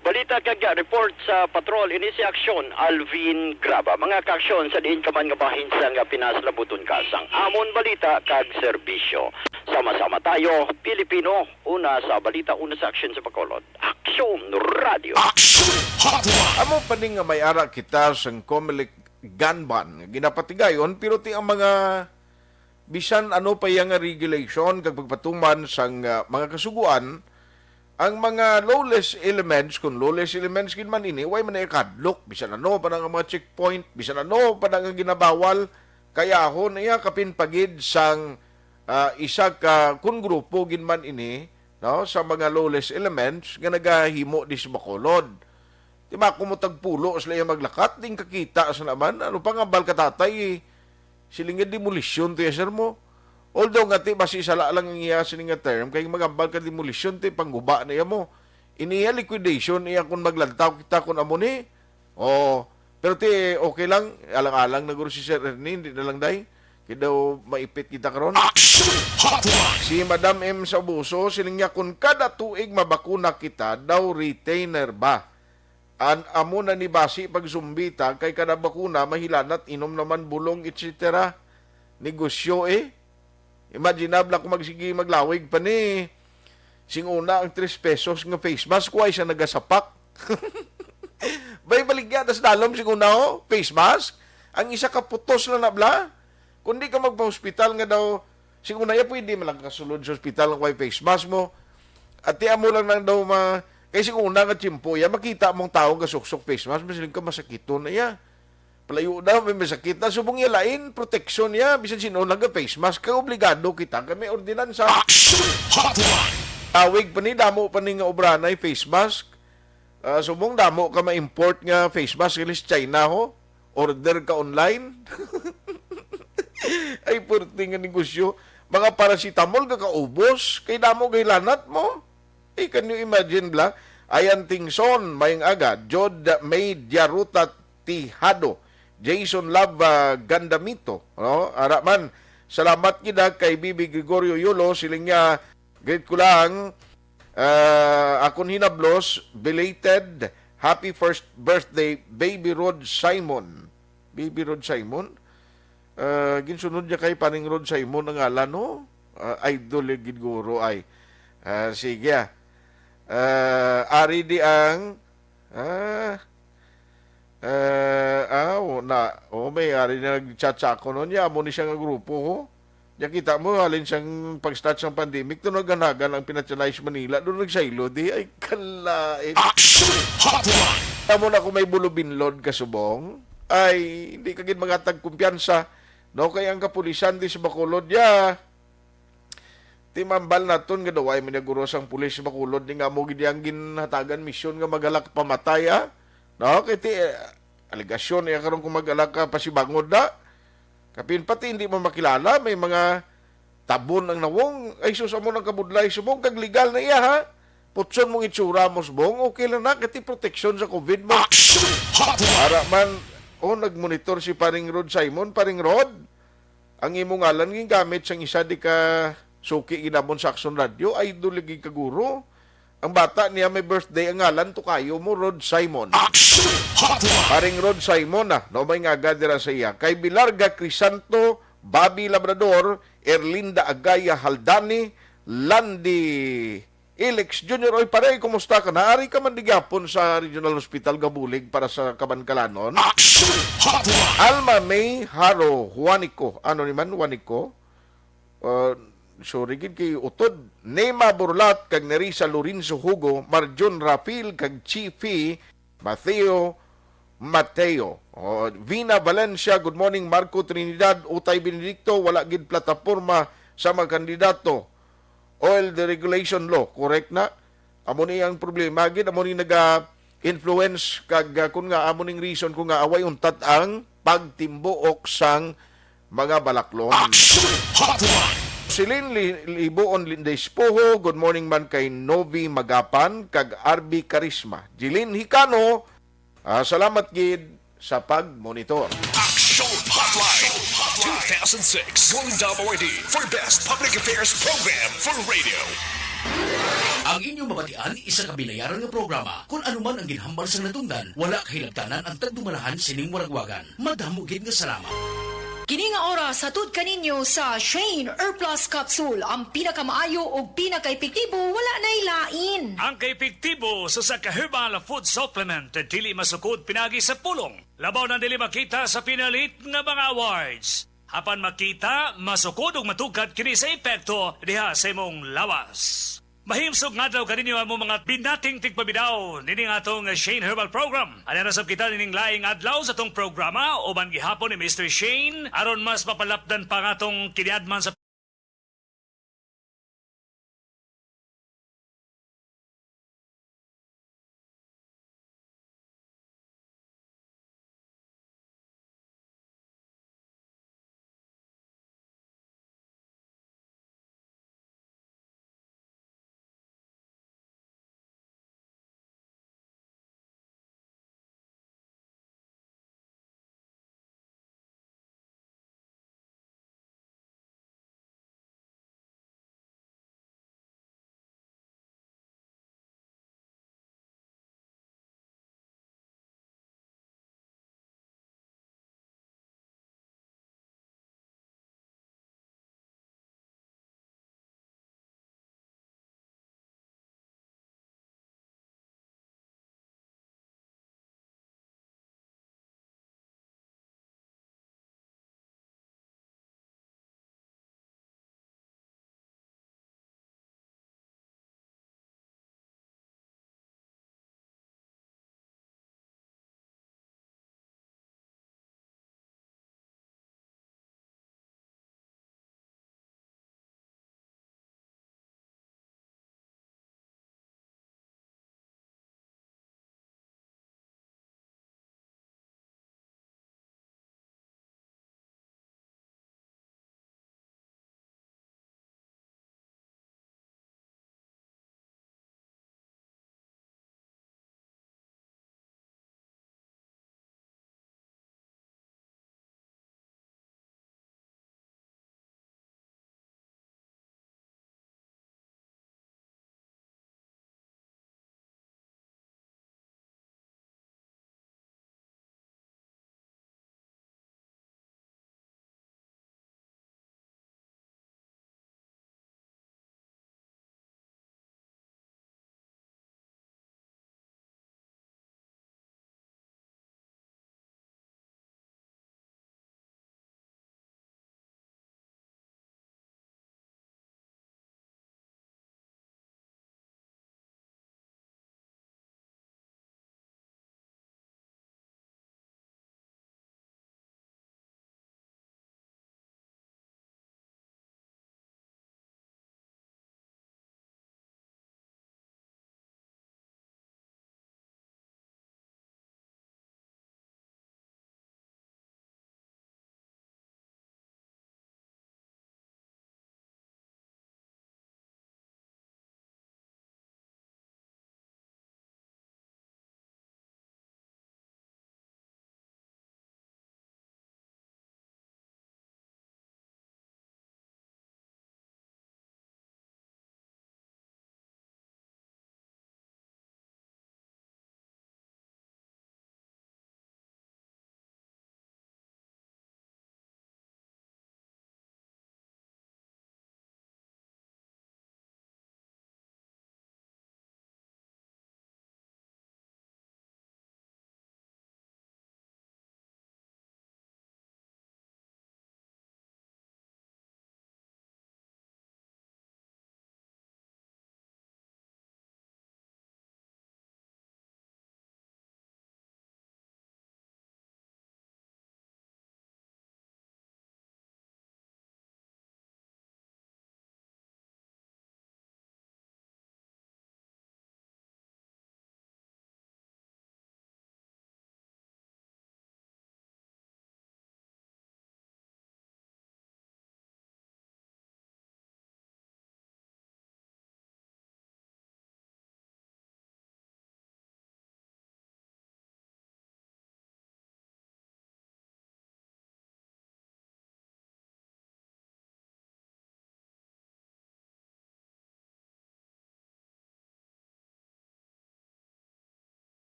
Balita kag report sa patrol, ini si Aksyon Alvin Graba. Mga ka-Aksyon, sa diin ka man nga bahin sang Pinas, labuton ka sang amon balita kag serbisyo. Sama-sama tayo, Pilipino. Una sa balita, una sa aksyon sa Bacolod. Aksyon Radio. Aksyon Hotline! Amo pa ni nga may ara kita sang Comelec gun ban nga ginapatigayon, pero ti ang mga bisan ano pa iya nga regulation kag pagpatuman sang, ah, mga kasugoan, ang mga lawless elements, kung lawless elements gid man ini, way man iya kahadlok, bisan ano pa na nga mga checkpoint, bisan ano pa na nga ginabawal, kayahon iya kapin pa gid sang, ah, isa ka, kun grupo gid man ini, no, sa mga lawless elements nga nagahimo di sa Bacolod. Di ba, kung mo tagpulo sila yung maglakat, di kakita sa naman. Ano pa nga, bal ka tatay, eh? Siling nga demolisyon to ya, sir mo. Although nga ti, basi sala lang ang iya sini nga term, kay magambal ka demolisyon, ti pangguba na iya mo. Iniya liquidation, iya kung maglantaw kita kung amo ni. Oh, pero ti, okay lang, alang-alang na guro si Sir Ernie, hindi na lang day. Kaya daw maipit kita karon. Action Hotline! Si Madam M sa Abuso, siling niya, kung kada tuig mabakuna kita, daw retainer ba? An amo na ni basi pag zombie ta, kay kada bakuna mahilanat, inom naman bulong, et cetera. Negosyo, eh. Imaginable ako magsigi maglawig pa ni. Sing una ang tres pesos nga face mask, kuway siya nagasapak. Bay, baligya, das dalom sing una, oh, face mask. Ang isa ka putos na nabla. Kung di ka magpa-hospital nga daw, sing una, ya pwede man lang kasulod sa hospital nga kuway face mask mo. At ti amo lang nang daw ma-, kay sing una nga tiyempo, ya makita mong tao nga suksok face mask, masiling ka masakiton na ya. Palayo daw, may masakit na. Subong niya lain, proteksyon niya. Bisan sino lang ka face mask, kay obligado kita. Kay may ordinansa. Action Hotline! Tawig pa ni, damo pa ni nga obra na face mask. Ah, subong damo ka ma-import nga face mask, ilis China ho. Order ka online. Ay, purti nga negosyo. Mga paracetamol ka kaubos, kay damo kay lanat mo. Eh, can you imagine, bla? Ayan Tingson, mayang aga. Jod May Diaruta Tijado. Jason Love, ah, Gandamito. No? Ara man, salamat gid, ah, kay Bibi Gregorio Yulo. Siling niya, greet ko lang, ah, akon hinablos, belated, happy first birthday, Baby Rod Simon. Baby Rod Simon? Ah, ginsunod niya kay Paring Rod Simon ang ngalan, no? Ah, idol yung gid guro ay. Ah, sige, ah. Ah, ari di ang, ah, ah, ah, o, na, o, may ari na nag-chat sa ako nun. Ya, amo ni siya nga grupo, ho. Ya, kita mo, halin siyang pag-start sang pandemic, doon naghanagan ang Pinatsanais Manila, doon nagsaylo, di, ay, kalain. Action Hotline! Tamo na kung may bulubinlod ka subong, ay, hindi ka gid magatag kumpiyansa, no? Kay ang kapulisan di sa Bacolod, ya, ti mambal naton nga daw ay minaguro sang pulis sa Bacolod, ni nga mo gid ang ginhatagan misyon nga magalak pamatay, ah? No? Kay ti, eh, alegasyon, eh, karon kung magalak ka, pasibangod na. Kapin pati hindi mo makilala, may mga tabon ang nawong. Ay, sus, amo nang kabudlay, subong kag legal na iya, ha? Putson mong itsura mo, subong, okay lang na, kay ti proteksyon sa covid mo. Action Hotline! Ara man, oh, nagmonitor si Paring Rod Simon. Paring Rod, ang imong ngalan gingamit sang isa di ka suki ginamon sa Action Radio, idol lagi ka guro. Ang bata niya may birthday, ang ngalan to kayo mo, Rod Simon. Action Hotline! Paring Rod Simon, ah, no, may ngaga dira sa iya. Kay Bilarga Crisanto, Bobby Labrador, Erlinda Agaya Haldani, Landy Elix Junior. Oy, pare, kumusta ka? Naari ka man di gyapon sa Regional Hospital Gabulig para sa kabankalanon? Action Hotline! Alma May Haro Juanico. Ano ni man, Juanico? Uh, sorry gid kay utod. Nema Burlat kag Nerissa Lorenzo Hugo, Marjon Rafael kag Chifi Mateo Mateo. Oh, Vina Valencia, good morning, Marco Trinidad, Utay Benedicto, wala gid plataporma sa mga kandidato. Oil deregulation law, correct na? Amo ni ang problema gid, amo ni naga-influence kag, ah, kun nga amo ning reason kun nga away untat ang pagtimbuok sang mga balaklon. Action Hotline! Celine Li-, Liboon Lindespoho, good morning man kay Novi Magapan kag R B Karisma. Jeline Hicano, ah, salamat gid sa pagmonitor. Action Hotline two thousand six Golden Dome Awardee for Best Public Affairs Program for Radio. Ang inyong mabatian, isa ka binayaran nga programa. Kun ano man ang ginhambal sang natungdan, wala kahilabtanan ang tagdumalahan sining waragwagan. Madamo gid nga salamat. Kini nga oras, hatod kaninyo sa Shane Herb Plus Capsule, ang pinakamaayo ug pinakaepektibo, wala na'y lain. Ang kaepektibo sa usa ka herbal food supplement, dili masukod pinagi sa pulong. Labaw na dili makita sa pinalit nga mga awards. Apan makita, masukod ug matugkad kini sa epekto diha sa imong lawas. Mahimsog nga adlaw kaninyo, amo mga binating tigpaminaw nining atong Shane Herbal Program. Ania na sab kita nining laing adlaw sa atong programa, uban gihapon ni Mister Shane, aron mas mapalapdan pa nga atong kiniadman sa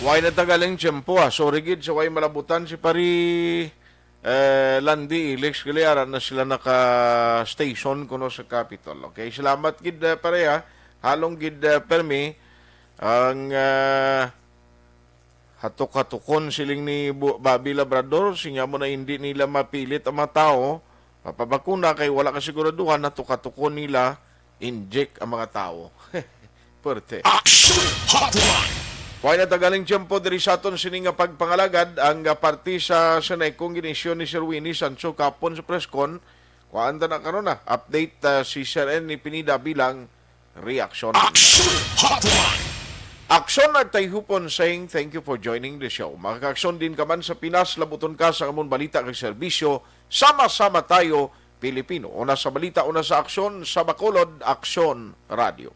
Way na tagaling tiyempo, ah. Sorry gid sa way malabutan si pari, eh, Landy Ilex Galiara na sila naka-station kuno sa Capitol. Okay, salamat gid, eh, pareha. Halong gid, eh, permi ang, eh, hatok-hatukon siling ni Bu-, Bobby Labrador, sinya mo na hindi nila mapilit ang mga tao mapabakuna kay wala kasiguraduhan, hatok-hatukon nila, inject ang mga tao. Perte. Action Hotline. Way na tagaling tiyempo diri sa aton sini nga pagpangalagad ang, ah, parte sa Senecong ginisyon ni Sir Winnie Sancho kapon sa press con. Kuhaan ta na karon na update, ah, si Sir N ni Pinida bilang reaksyon. Action Hotline. Aksyon Nagtayhupon saying thank you for joining the show. Makakaksyon din ka man sa Pinas, labuton ka sa amon balita kag serbisyo. Sama-sama tayo, Pilipino. Una sa balita, una sa aksyon, sa Bacolod, Aksyon Radio.